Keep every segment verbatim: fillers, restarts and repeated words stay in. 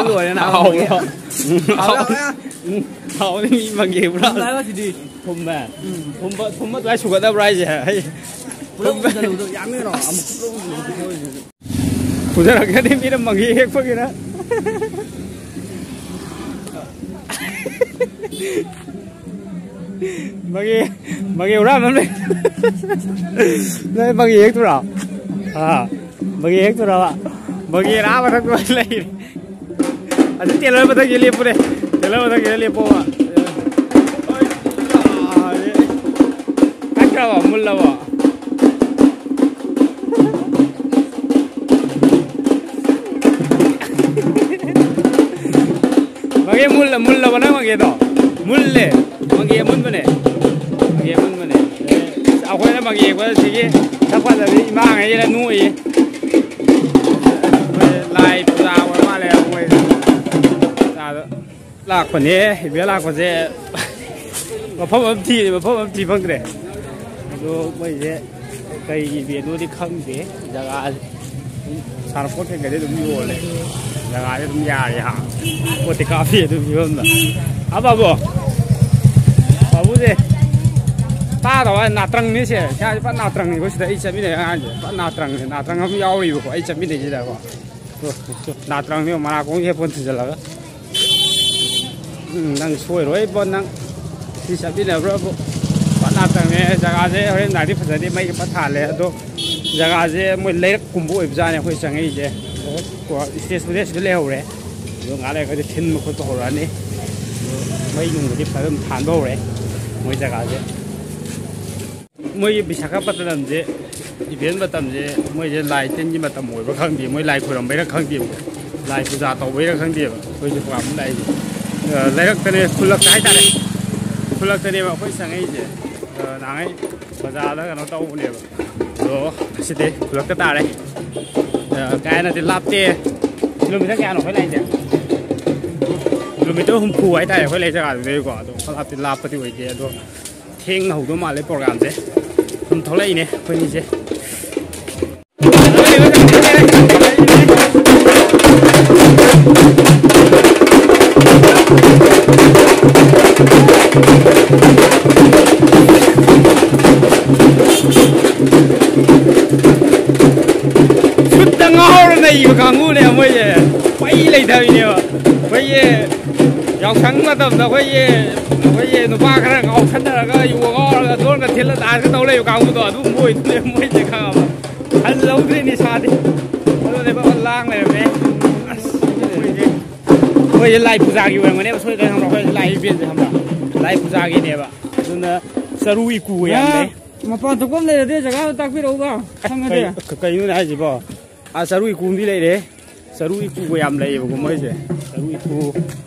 ꯂꯣꯏꯔꯦ ꯅꯥꯕ꯫ ꯍꯥꯎꯕ꯭ꯔꯣ? ꯎꯝ, ꯍꯥꯎ-, ꯍꯥꯎꯔꯦ꯫ ꯎꯝ, ꯍꯥꯎꯅꯤ, ꯃꯤ ꯃꯪꯒꯦ ꯄꯨꯔꯥ꯫ ꯊꯨꯝꯃꯦ ꯍꯥꯏꯕ ꯁꯤꯗꯤ꯫ ꯊꯨꯝꯃꯦ? ꯎꯝ꯫ ꯊꯨꯝꯕ, ꯊꯨꯝꯕ ꯑꯗꯨꯃꯥꯏ ꯁꯨꯒꯠꯅꯕ꯭ꯔꯥ ꯍꯥꯏꯁꯦ? ꯑꯩ ꯄꯨꯂꯞ ꯊꯨꯝꯕ꯫ ꯎꯖꯜꯂꯨꯕꯗꯣ ꯌꯥꯝꯃꯦ ꯀꯩꯅꯣ꯫ ꯑꯃꯨꯛ ꯄꯨꯂꯞ ꯎꯖꯜꯂꯨꯕꯗꯣ꯫ ꯄꯨꯊꯔꯛꯀꯅꯤ ꯃꯤꯅ ꯃꯪꯒꯦ ꯍꯦꯛꯄꯒꯤꯅ꯫ ꯃꯪꯒꯦ, ꯃꯪꯒꯦ ꯍꯨꯔꯥꯟꯕ ꯑꯃ ꯂꯩ꯫ ꯅꯣꯏ ꯃꯪꯒꯦ ꯍꯦꯛꯇꯣꯏꯔꯣ? ꯑꯥ, ꯃꯪꯒꯦ ꯍꯦꯛꯇꯣꯏꯔꯕ? ꯃꯪꯒꯦ ꯑꯥ ꯃꯊꯛꯇ ꯂꯩꯔꯤ꯫ ꯑꯗꯨ ꯇꯦꯂꯔ ꯃꯊꯛꯇ ꯂꯦꯞꯄꯨꯅꯦ꯫ ꯇꯦꯂꯔ ꯃꯊꯛꯇ ꯂꯦꯞꯄꯣꯕ꯫ ꯀꯠꯈ꯭ꯔꯕꯣ? ꯃꯨꯜꯂꯕꯣ? ꯃꯪꯒꯦ ꯃꯨꯜꯂ-, ꯃꯨꯜꯂꯕ ꯅꯪ ꯃꯪꯒꯦꯗꯣ? ꯃꯨꯜꯂꯦ꯫ ꯃꯪꯒꯦ ꯑꯃꯨꯟꯕꯅꯦ꯫ ꯃꯪꯒꯦ ꯑꯃꯨꯟꯕꯅꯦ꯫ ꯑꯩꯈꯣꯏꯅ ꯃꯪꯒꯦ ꯌꯦꯡꯕꯗ ꯁꯤꯒꯤ ꯁꯛ ꯐꯖꯕꯤ ꯏꯃꯥꯉꯩꯁꯤꯅ ꯅꯣꯛꯏ꯫ ꯑꯩꯈꯣꯏ ꯂꯥꯏ ꯄꯨꯖꯥ ꯑꯣꯏ ꯃꯥꯜꯂꯦ ꯃꯣꯏ ꯆꯥꯗ꯫ ꯂꯥꯛꯄꯅꯦ, ꯏꯚꯦꯟ ꯂꯥꯛꯄꯁꯦ꯫ ꯃꯐꯝ ꯑꯃ ꯊꯤꯔꯦ, ꯃꯐꯝ ꯑꯃ ꯊꯤ ꯐꯪꯗ꯭ꯔꯦ꯫ ꯑꯗꯣ ꯃꯣꯏꯁꯦ ꯀꯩꯒꯤ ꯏꯚꯦꯟꯅꯣꯗꯤ ꯈꯪꯗꯦ꯫ ꯖꯒꯥꯁꯦ ꯁꯥꯟꯅꯄꯣꯠ ꯀꯩꯀꯩꯗꯤ ꯑꯗꯨꯝ ꯌꯣꯜꯂꯦ꯫ ꯖꯒꯥꯁꯦ ꯑꯗꯨꯝ ꯌꯥꯔꯦ ꯍꯥ꯫ ꯄꯣꯠꯇꯤ ꯀꯥꯞꯄꯤ ꯑꯗꯨꯝ ꯐꯤꯕꯝꯗ꯫ ꯑꯕꯕꯣ꯫ ꯕꯥꯕꯨꯁꯦ ꯇꯥꯗꯕ ꯅꯥꯇ꯭ꯔꯪꯅꯤ ꯁꯦ꯫ ꯁꯤ ꯐꯖꯅ ꯅꯥꯇ꯭ꯔꯪꯅꯤꯀꯣ ꯁꯤꯗ ꯑꯩ ꯆꯠꯃꯤꯟꯅꯩ ꯑꯉꯥꯡꯁꯦ꯫ ꯐꯖꯅ ꯅꯥꯇ꯭ꯔꯪꯅꯤ꯫ ꯅꯥꯇ꯭ꯔꯪ ꯑꯃ ꯌꯥꯎꯔꯤꯕꯀꯣ ꯑꯩ ꯆꯠꯃꯤꯟꯅꯩꯁꯤꯗꯀꯣ꯫ ꯅꯥꯇ꯭ꯔꯪꯅꯤ ꯃꯅꯥꯀꯣꯡ ꯍꯦꯠꯐꯣꯟ ꯊꯤꯖꯤꯜꯂꯒ꯫ ꯎꯝ, ꯅꯪ ꯁꯣꯏꯔꯣꯏꯕꯣ ꯅꯪ꯫ ꯁꯤ ꯆꯠꯃꯤꯟꯅꯕ꯭ꯔꯥꯕꯨ꯫ ꯄꯠ ꯅꯥꯇ꯭ꯔꯪꯅꯦ ꯖꯒꯥꯁꯦ꯫ ꯍꯣꯔꯦꯟ ꯅꯥꯏꯗꯤ ꯐꯖꯅꯤ ꯃꯩꯒ ꯄꯠ ꯊꯥꯜꯂꯦ꯫ ꯑꯗꯣ ꯖꯒꯥꯁꯦ ꯃꯣꯏ ꯂꯩꯔꯛꯀꯨꯝꯕ ꯑꯣꯏꯕꯖꯥꯠꯅꯦ ꯑꯩꯈꯣꯏ ꯆꯪꯉꯛꯏꯁꯦ꯫ ꯀꯣ ꯏꯁꯇꯦꯖꯄꯨꯗꯤ ꯑꯁꯤꯗ ꯂꯩꯍꯧꯔꯦ꯫ ꯑꯗꯣ ꯉꯥꯏꯍꯥꯛ ꯂꯩꯔꯒꯗꯤ ꯊꯤꯟꯕ ꯈꯣꯠꯄ ꯍꯧꯔꯛꯑꯅꯤ꯫ ꯑꯗꯣ ꯃꯩ ꯅꯨꯡꯕꯨꯗꯤ ꯐꯖꯅ ꯊꯥꯟꯕ ꯍꯧꯔꯦ ꯃꯣꯏ ꯖꯒꯥꯁꯦ꯫ ꯃꯣꯏꯒꯤ ꯕꯤꯁꯥꯈꯥꯄꯠꯇꯅꯝꯁꯦ ꯏꯚꯦꯟ ꯃꯇꯝꯁꯦ ꯃꯣꯏꯁꯦ ꯂꯥꯏ ꯇꯤꯟꯒꯤ ꯃꯇꯝ ꯑꯣꯏꯕ꯭ꯔꯥ ꯈꯪꯗꯦ, ꯃꯣꯏ ꯂꯥꯏ ꯈꯣꯏꯔꯝꯕꯩꯔꯥ ꯈꯪꯗꯦꯕꯀꯣ, ꯂꯥꯏ ꯄꯨꯖꯥ ꯇꯧꯕꯩꯔꯥ ꯈꯪꯗꯦꯕ ꯑꯩꯈꯣꯏꯁꯦ ꯄ꯭ꯔꯣꯒ꯭ꯔꯥꯝ ꯑꯃ ꯂꯥꯛꯏꯁꯦ꯫ ꯑ, ꯂꯩꯔꯛꯇꯅꯦ, ꯈꯨꯜꯂꯛꯇ ꯍꯥꯏꯇꯥꯔꯦ, ꯈꯨꯜꯂꯛꯇꯅꯦꯕ ꯑꯩꯈꯣꯏ ꯆꯪꯉꯛꯏꯁꯦ꯫ ꯑ, ꯅꯍꯥꯟꯉꯩ ꯕꯖꯥꯔꯗ ꯀꯩꯅꯣ ꯇꯧꯕꯅꯦꯕ, ꯑꯗꯣ ꯉꯁꯤꯗꯤ ꯈꯨꯜꯂꯛꯇ ꯇꯥꯔꯦ꯫ ꯑ, ꯀꯥ ꯍꯦꯟꯅꯗꯤ ꯂꯥꯞꯇꯦ, ꯀꯤꯂꯣꯃꯤꯇꯔ ꯀꯌꯥꯅꯣ ꯑꯩꯈꯣꯏ ꯂꯥꯛꯏꯁꯦ? ꯀꯤꯂꯣꯃꯤꯇꯔ ꯍꯨꯝꯐꯨ ꯍꯥꯏꯇꯥꯔꯦ ꯑꯩꯈꯣꯏ ꯂꯩ ꯖꯒꯥꯗꯨꯗꯒꯤꯀꯣ꯫ ꯑꯗꯣ ꯈꯔ ꯂꯥꯞꯇꯤ ꯂꯥꯞꯄꯗꯤ ꯑꯣꯏꯗꯦ, ꯑꯗꯣ ꯊꯦꯡꯅ ꯍꯧꯗꯧ ꯃꯥꯜꯂꯦ ꯄ꯭ꯔꯣꯒ꯭ꯔꯥꯝꯁꯦ꯫ ꯁꯨꯝ ꯊꯣꯛꯂꯛꯏꯅꯦ ꯑꯩꯈꯣꯏꯅꯤꯁꯦ꯫ ꯁꯨꯠꯇ ꯉꯥꯎꯔ ꯂꯩꯕ ꯀꯥꯡꯕꯨꯅꯦ ꯃꯣꯏꯁꯦ꯫ ꯄꯩ ꯂꯩꯊꯕꯤꯅꯦꯕ꯫ ꯑꯩꯈꯣꯏꯒꯤ ꯌꯥꯎꯁꯪ ꯃꯇꯝꯗ ꯑꯩꯈꯣꯏꯒꯤ, ꯑꯩꯈꯣꯏꯒꯤ ꯅꯨꯄꯥ ꯈꯔ ꯉꯥꯎꯁꯟꯅꯔꯒ ꯌꯨ ꯉꯥꯎꯔꯒ ꯗꯣꯟꯒ ꯊꯤꯜꯂ ꯗꯥꯟꯁꯀ ꯇꯧ ꯂꯩꯕ ꯀꯥꯡꯕꯨꯗꯣ ꯑꯗꯨ ꯃꯣꯏꯗꯨꯅꯦ ꯃꯣꯏꯁꯦ ꯈꯪꯉꯕ? ꯍꯜꯍꯧꯗ꯭ꯔꯦ ꯅꯤꯁꯥꯗꯤ꯫ ꯑꯗꯨꯅꯦ ꯐꯖꯅ ꯂꯥꯡ ꯂꯩꯔꯝꯃꯦ꯫ ꯑꯁ, ꯃꯣꯏꯁꯦ, ꯃꯣꯏꯁꯦ ꯂꯥꯏ ꯄꯨꯖꯥꯒꯤ ꯑꯣꯏꯔꯝꯒꯅꯦꯕ ꯁꯣꯏꯗꯅ ꯈꯪꯕ꯭ꯔꯥ? ꯑꯩꯈꯣꯏ ꯂꯥꯏ ꯏꯕꯦꯟꯁꯦ ꯈꯪꯕ꯭ꯔꯥ? ꯂꯥꯏ ꯄꯨꯖꯥꯒꯤ ꯅꯦꯕ꯫ ꯑꯗꯨꯅ ꯆꯔꯨ ꯏꯀꯨ ꯌꯥꯝ ꯂꯩ꯫ ꯃꯄꯥꯟ ꯊꯣꯛꯐꯝ ꯂꯩꯔꯗꯤ ꯖꯒꯥꯗꯣ ꯇꯥꯛꯄꯤꯔꯛꯎꯕ꯫ ꯈꯪꯉꯗꯤ꯫ ꯀꯩ-, ꯀꯩꯅꯣꯅꯦ ꯍꯥꯏꯁꯤꯕꯣ? ꯑꯥ, ꯆꯔꯨ ꯏꯀꯨ ꯑꯃꯗꯤ ꯂꯩꯔꯦ꯫ ꯆꯔꯨ ꯏꯀꯨꯒ ꯌꯥꯝ ꯂꯩꯌꯦꯕꯀꯣ ꯃꯣꯏꯁꯦ꯫ ꯆꯔꯨ ꯏꯀꯨ,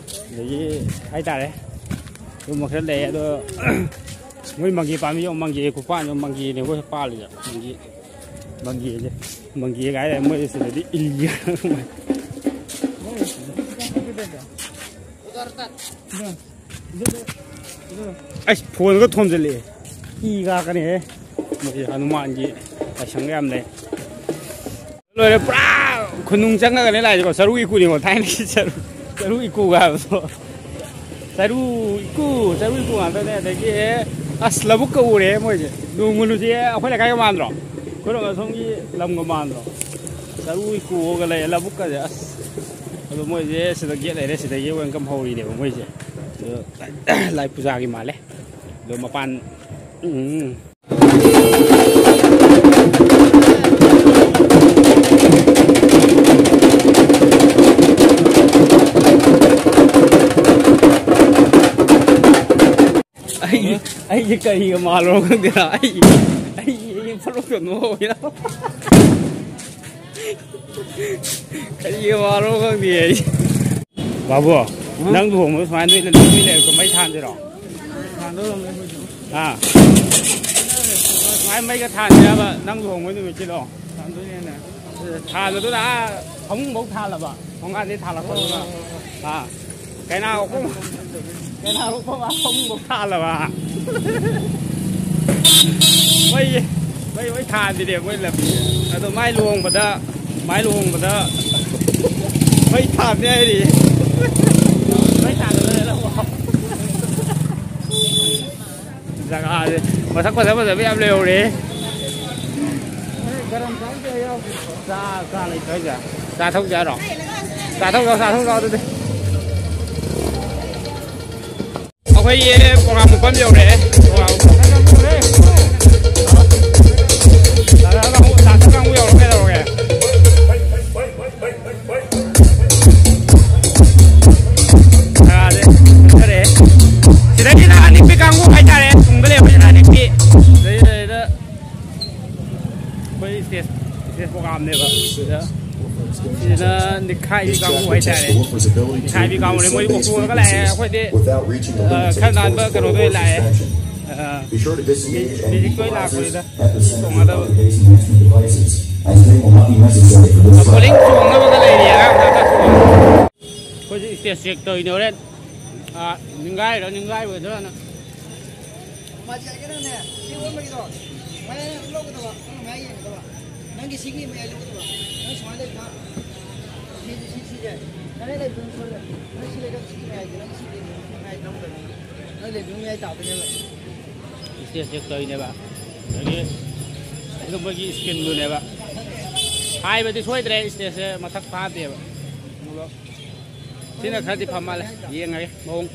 ꯑꯗꯒꯤ ꯍꯥꯏꯇꯥꯔꯦ, ꯑꯗꯨꯝꯕ ꯈꯔ ꯂꯩ꯫ ꯑꯗꯣ ꯃꯣꯏ ꯃꯪꯒꯦ ꯄꯥꯝꯕꯤ ꯌꯦꯡꯉꯣ, ꯃꯪꯒꯦ ꯈꯨꯄꯥꯟꯗꯣ, ꯃꯪꯒꯦꯅꯦ ꯑꯩꯈꯣꯏ ꯄꯥꯜꯂꯤꯁꯦ꯫ ꯃꯪꯒꯦ, ꯃꯪꯒꯦꯁꯦ, ꯃꯪꯒꯦ ꯀꯥꯏꯔꯦ ꯃꯣꯏ ꯁꯤꯗꯗꯤ ꯏꯜꯂꯤ꯫ ꯑꯩꯁ, ꯐꯣꯟꯒ ꯊꯣꯝꯖꯤꯜꯂꯛꯑꯦ꯫ ꯏ ꯀꯥꯀꯅꯤꯍꯦ꯫ ꯃꯣꯏ ꯍꯅꯨꯃꯥꯟꯒꯤ ꯂꯥꯏꯁꯪꯒ ꯌꯥꯝ ꯂꯩ꯫ ꯂꯣꯏꯔꯦ, ꯄꯨꯔꯥ ꯈꯨꯅꯨꯡ ꯆꯪꯉꯒꯅꯦ ꯂꯥꯛꯏꯁꯦꯀꯣ꯫ ꯆꯔꯨ ꯏꯀꯨꯅꯤꯀꯣ, ꯊꯥꯏꯅꯒꯤ ꯆꯔꯨ, ꯆꯔꯨ ꯏꯀꯨꯒ ꯍꯥꯏꯕꯗꯣ꯫ ꯆꯔꯨ ꯏꯀꯨ, ꯆꯔꯨ ꯏꯀꯨ ꯉꯥꯛꯇꯅꯦ꯫ ꯑꯗꯒꯤ ꯑꯁ, ꯂꯧꯕꯨꯛꯀ ꯎꯔꯦ ꯃꯣꯏꯁꯦ꯫ ꯅꯣꯡꯃꯨ ꯅꯨꯡꯁꯤ ꯑꯩꯈꯣꯏ ꯂꯩꯀꯥꯏꯒ ꯃꯥꯟꯗ꯭ꯔꯣ? ꯑꯩꯈꯣꯏꯔꯣꯝ ꯑꯁꯣꯝꯒꯤ ꯂꯝꯒ ꯃꯥꯟꯗ꯭ꯔꯣ? ꯆꯔꯨ ꯏꯀꯨꯒ ꯂꯩ ꯂꯧꯕꯨꯛꯀꯁꯦ꯫ ꯑꯁ, ꯑꯗꯣ ꯃꯣꯏꯁꯦ ꯁꯤꯗ ꯒꯦꯠ ꯂꯩꯔꯦ, ꯁꯤꯗꯒꯤ ꯋꯦꯜꯀꯝ ꯍꯧꯔꯤꯅꯦꯕ ꯃꯣꯏꯁꯦ꯫ ꯑꯗꯣ ꯂꯥꯏ ꯄꯨꯖꯥꯒꯤ ꯃꯥꯜꯂꯦ꯫ ꯑꯗꯣ ꯃꯄꯥꯟ, ꯎꯝ꯫ ꯑꯩ, ꯑꯩꯁꯦ ꯀꯔꯤꯒ ꯃꯥꯜꯂꯣ ꯈꯪꯗꯦ꯫ ꯑꯩ, ꯑꯩ, ꯑꯩ ꯐꯠꯂꯥꯎ ꯅꯣꯛꯑꯣꯏꯅ꯫ ꯀꯔꯤꯒ ꯃꯥꯜꯂꯣ ꯈꯪꯗꯦ ꯑꯩ꯫ ꯕꯥꯕꯨ, ꯅꯪ ꯂꯨꯍꯣꯡꯕꯗ ꯁꯨꯃꯥꯏꯅ ꯅꯣꯏ, ꯅꯣꯏ ꯂꯩꯔꯛꯇ ꯃꯩ ꯊꯥꯟꯁꯤꯔꯣ? ꯊꯥꯟꯗꯧꯔꯕꯅꯦ ꯑꯩꯈꯣꯏꯁꯨ꯫ ꯑꯥ꯫ ꯁꯨꯃꯥꯏꯅ ꯃꯩꯒ ꯊꯥꯟꯁꯤꯔꯕ ꯅꯪ ꯂꯨꯍꯣꯡꯕ ꯅꯨꯃꯤꯠꯀꯤꯗꯣ? ꯊꯥꯟꯗꯣꯏꯅꯦꯅꯦ꯫ ꯊꯥꯜꯂꯗꯨꯅ ꯑꯥ ꯐꯃꯨꯡꯐꯧ ꯊꯥꯜꯂꯕ? ꯊꯣꯡꯒꯥꯟꯗꯩ ꯊꯥꯜꯂꯛꯄꯗꯨꯅ? ꯑꯥ꯫ ꯀꯩꯅꯥ ꯀꯣꯛꯐꯝ, ꯀꯩꯅꯥ ꯀꯣꯛꯐꯝ ꯑꯥ ꯐꯃꯨꯡꯐꯧ ꯊꯥꯜꯂꯕ? ꯃꯩ, ꯃꯩ ꯂꯣꯏ ꯊꯥꯟꯕꯤꯅꯦ ꯃꯣꯏ ꯂꯝꯕꯤꯁꯦ꯫ ꯑꯗꯣ ꯃꯥꯏ ꯂꯨꯍꯣꯡꯕꯗ, ꯃꯥꯏ ꯂꯨꯍꯣꯡꯕꯗ ꯃꯩ ꯊꯥꯟꯕ ꯍꯥꯏꯔꯤ꯫ ꯃꯩ ꯊꯥꯟꯕ ꯅꯠꯇꯕ꯫ ꯖꯒꯥꯁꯦ ꯃꯁꯛ ꯐꯖ ꯐꯖꯕ ꯌꯥꯝ ꯂꯩꯍꯧꯔꯦ꯫ ꯆꯥ ꯆꯥ ꯂꯩꯇ꯭ꯔꯣ ꯍꯥꯏꯁꯦ? ꯆꯥ ꯊꯛꯎꯁꯦ ꯍꯥꯏꯔꯣ? ꯆꯥ ꯊꯛꯎꯁꯤ ꯂꯥꯎ, ꯆꯥ ꯊꯛꯎꯁꯤ ꯂꯥꯎ ꯑꯗꯨꯗꯤ꯫ ꯑꯩꯈꯣꯏꯒꯤ ꯄ꯭ꯔꯣꯒ꯭ꯔꯥꯝ ꯃꯐꯝ ꯌꯧꯔꯛꯑꯦ꯫ ꯄ꯭ꯔꯣꯒ꯭ꯔꯥꯝ ꯃꯐꯝ꯫ ꯗꯥ ꯀꯥꯡꯕꯨ, ꯗꯥ ꯀꯥꯡꯕꯨ ꯌꯧꯔꯛꯑꯦ, ꯀꯩꯗꯧꯔꯒꯦ? ꯖꯒꯥꯁꯦ ꯐꯖꯔꯦ꯫ ꯁꯤꯗꯒꯤꯅ ꯑꯅꯤꯛꯄꯤ ꯀꯥꯡꯕꯨ ꯍꯥꯏꯇꯥꯔꯦ, ꯇꯨꯡꯗ ꯂꯩꯕꯁꯤꯅ ꯑꯅꯤꯛꯄꯤ꯫ ꯁꯤꯗꯩꯗ ꯑꯩꯈꯣꯏ ꯁ꯭ꯇꯦꯖ, ꯁ꯭ꯇꯦꯖ ꯄ꯭ꯔꯣꯒ꯭ꯔꯥꯝꯅꯦꯕ꯫ ꯁꯤꯗ, ꯁꯤꯗ ꯅꯤꯛꯈꯥꯏꯕꯤ ꯀꯥꯡꯕꯨ ꯍꯥꯏꯇꯥꯔꯦ꯫ ꯅꯤꯛꯈꯥꯏꯕꯤ ꯀꯥꯡꯕꯨꯅꯦ꯫ ꯃꯣꯏ ꯑꯣꯛꯇꯣꯗꯒ ꯂꯥꯛꯑꯦ꯫ ꯑꯩꯈꯣꯏꯗꯤ, ꯑ, ꯈꯔ ꯅꯥꯟꯕ ꯀꯩꯅꯣꯗ ꯑꯣꯏꯅ ꯂꯥꯛꯑꯦ꯫ ꯑ, ꯃ꯭ꯌꯨꯖꯤꯛꯇ ꯑꯣꯏꯅ ꯂꯥꯛꯄꯅꯤꯗ꯫ ꯇꯣꯡꯅꯗꯕ꯫ ꯕꯣꯂꯤꯡ ꯆꯣꯡꯅꯕꯒ ꯂꯩꯔꯤ ꯑꯉꯥꯡ ꯃꯆꯥ ꯇꯣꯡꯉꯒ꯫ ꯑꯩꯈꯣꯏꯁꯨ ꯁ꯭ꯇꯦꯖ ꯆꯦꯛ ꯇꯧꯔꯤꯅꯦ ꯍꯣꯔꯦꯟ꯫ ꯑ, ꯅꯤꯡꯒꯥꯏꯔꯤꯔ ꯅꯤꯡꯒꯥꯏꯔꯣꯏꯗ꯭ꯔꯅ꯫ ꯃꯥꯗꯤ ꯍꯥꯏꯒꯦ ꯅꯪꯅꯦ, ꯁꯤ ꯑꯣꯟꯕꯒꯤꯗꯣ ꯃꯌꯥꯏ ꯂꯧꯒꯗꯕ, ꯅꯪꯅ ꯃꯌꯥꯏ ꯌꯦꯡꯒꯗꯕ꯫ ꯅꯪꯒꯤ ꯁꯤꯒꯤ ꯃꯌꯥꯏ ꯂꯧꯒꯗꯕ꯫ ꯅꯪ ꯁꯨꯃꯥꯏꯅ ꯂꯩꯕ, ꯁꯤꯁꯦ, ꯁꯤꯁꯦ, ꯁꯤꯁꯦ꯫ ꯅꯪ ꯂꯩꯕꯗꯨꯅ ꯁꯣꯏꯔꯦ꯫ ꯅꯪ ꯁꯤ ꯂꯩꯕ, ꯁꯤꯒꯤ ꯃꯌꯥꯏꯁꯦ, ꯅꯪ ꯁꯤ ꯂꯩꯕ, ꯁꯤ ꯃꯌꯥꯏ ꯂꯧꯒꯗꯕꯅꯤ꯫ ꯅꯪ ꯂꯩꯕꯗꯨꯅ ꯃꯌꯥꯏ ꯇꯥꯗꯣꯏꯅꯦꯕ꯫ Stage check ꯇꯧꯔꯤꯅꯦꯕ꯫ ꯑꯗꯒꯤ ꯁꯤꯗ ꯃꯣꯏꯒꯤ ꯁ꯭ꯀꯤꯟꯗꯨꯅꯦꯕ꯫ ꯍꯥꯏꯕꯗꯤ ꯁꯣꯏꯗ꯭ꯔꯦ, ꯁ꯭ꯇꯦꯖꯁꯦ ꯃꯊꯛ ꯐꯥꯗꯦꯕ꯫ ꯑꯗꯨꯒ ꯁꯤꯅ ꯈꯔꯗꯤ ꯐ ꯃꯥꯜꯂꯦ, ꯌꯦꯡꯉꯒꯦ ꯃꯑꯣꯡ꯫